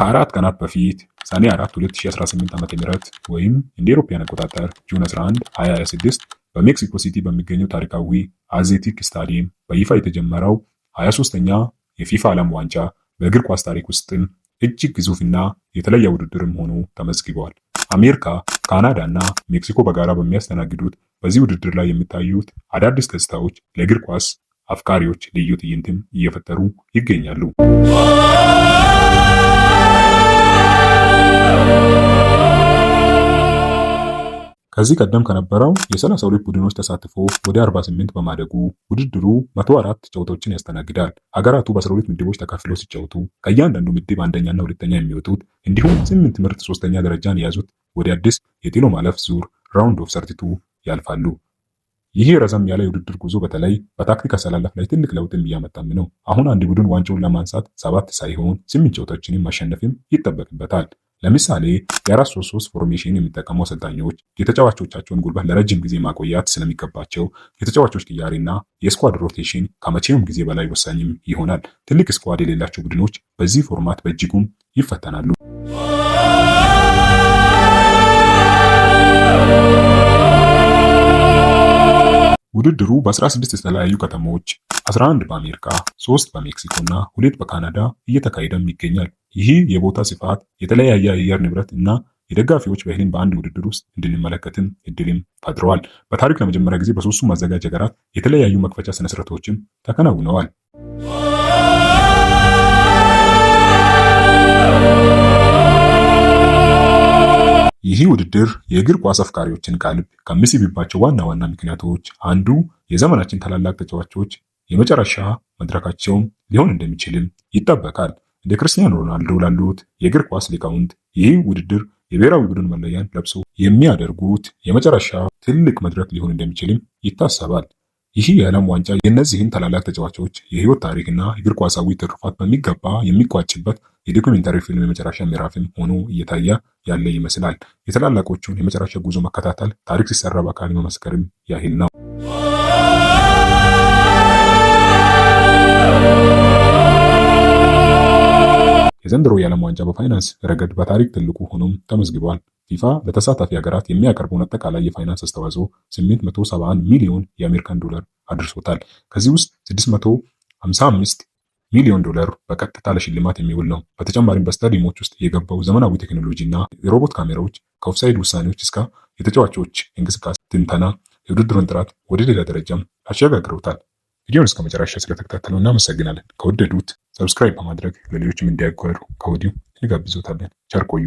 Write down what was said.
ከ4 ቀናት በፊት ሰኔ 4 2018 ዓ.ም ወይም እንደ አውሮፓውያን አቆጣጠር June 11 2026 በሜክሲኮ ሲቲ በሚገኘው ታሪካዊ አዝቴክ ስታዲየም በይፋ የተጀመረው 23ኛ የፊፋ ዓለም ዋንጫ በእግር ኳስ ታሪክ ውስጥም እጅግ ግዙፍና የተለየ ውድድርም ሆኖ ተመዝግቧል። አሜሪካ፣ ካናዳ እና ሜክሲኮ በጋራ በሚያስተናግዱት በዚህ ውድድር ላይ የሚታዩት አዳዲስ ገጽታዎች ለእግር ኳስ አፍቃሪዎች ልዩ ትዕይንትም እየፈጠሩ ይገኛሉ። ከዚህ ቀደም ከነበረው የ32 ቡድኖች ተሳትፎ ወደ 48 በማደጉ ውድድሩ 104 ጨዋታዎችን ያስተናግዳል። ሀገራቱ በ12 ምድቦች ተከፍለው ሲጫወቱ ከእያንዳንዱ ምድብ አንደኛና ሁለተኛ የሚወጡት እንዲሁም ስምንት ምርጥ ሶስተኛ ደረጃን የያዙት ወደ አዲስ የጥሎ ማለፍ ዙር round of 32 ያልፋሉ። ይህ ረዘም ያለ የውድድር ጉዞ በተለይ በታክቲክ አሰላለፍ ላይ ትልቅ ለውጥም እያመጣም ነው። አሁን አንድ ቡድን ዋንጫውን ለማንሳት ሰባት ሳይሆን ስምንት ጨዋታዎችን ማሸነፍም ይጠበቅበታል። ለምሳሌ የ4-3-3 formation የሚጠቀሙ አሰልጣኞች የተጫዋቾቻቸውን ጉልበት ለረጅም ጊዜ ማቆየት ስለሚገባቸው የተጫዋቾች ቅያሬና የ squad rotation ከመቼውም ጊዜ በላይ ወሳኝም ይሆናል። ትልቅ squad የሌላቸው ቡድኖች በዚህ format በእጅጉም ይፈተናሉ። ውድድሩ በ16 የተለያዩ ከተሞች 11 በአሜሪካ፣ 3 በሜክሲኮ እና 2 በካናዳ እየተካሄደም ይገኛል። ይህ የቦታ ስፋት የተለያየ የአየር ንብረት እና የደጋፊዎች ባህልን በአንድ ውድድር ውስጥ እንድንመለከትም እድልም ፈጥረዋል። በታሪክ ለመጀመሪያ ጊዜ በሶስቱም አዘጋጅ ሀገራት የተለያዩ መክፈቻ ስነስርዓቶችም ተከናውነዋል። ይህ ውድድር የእግር ኳስ አፍቃሪዎችን ቀልብ ከሚስብባቸው ዋና ዋና ምክንያቶች አንዱ የዘመናችን ታላላቅ ተጫዋቾች የመጨረሻ መድረካቸውም ሊሆን እንደሚችልም ይጠበቃል። እንደ ክርስቲያኖ ሮናልዶ ላሉት የእግር ኳስ ሊቃውንት ይህ ውድድር የብሔራዊ ቡድን መለያን ለብሶ የሚያደርጉት የመጨረሻ ትልቅ መድረክ ሊሆን እንደሚችልም ይታሰባል። ይህ የዓለም ዋንጫ የእነዚህን ታላላቅ ተጫዋቾች የህይወት ታሪክና እግር ኳሳዊ ትሩፋት በሚገባ የሚቋጭበት የዶክመንተሪ ፊልም የመጨረሻ ምዕራፍም ሆኖ እየታየ ያለ ይመስላል። የታላላቆቹን የመጨረሻ ጉዞ መከታተል ታሪክ ሲሰራ በአካል መመስከርም ያህል ነው። የዘንድሮ የዓለም ዋንጫ በፋይናንስ ረገድ በታሪክ ትልቁ ሆኖም ተመዝግቧል። ፊፋ ለተሳታፊ ሀገራት የሚያቀርበውን አጠቃላይ የፋይናንስ አስተዋጽኦ 871 ሚሊዮን የአሜሪካን ዶላር አድርሶታል። ከዚህ ውስጥ 655 ሚሊዮን ዶላር በቀጥታ ለሽልማት የሚውል ነው። በተጨማሪም በስታዲየሞች ውስጥ የገባው ዘመናዊ ቴክኖሎጂ እና የሮቦት ካሜራዎች ከኦፍሳይድ ውሳኔዎች እስከ የተጫዋቾች እንቅስቃሴ ትንተና የውድድሩን ጥራት ወደ ሌላ ደረጃም አሸጋግረውታል። ቪዲዮውን እስከ መጨረሻ ስለተከታተሉ እናመሰግናለን። ከወደዱት subscribe በማድረግ ለሌሎችም እንዲያጋሩ ከወዲሁ እንጋብዞታለን። ቸር ቆዩ።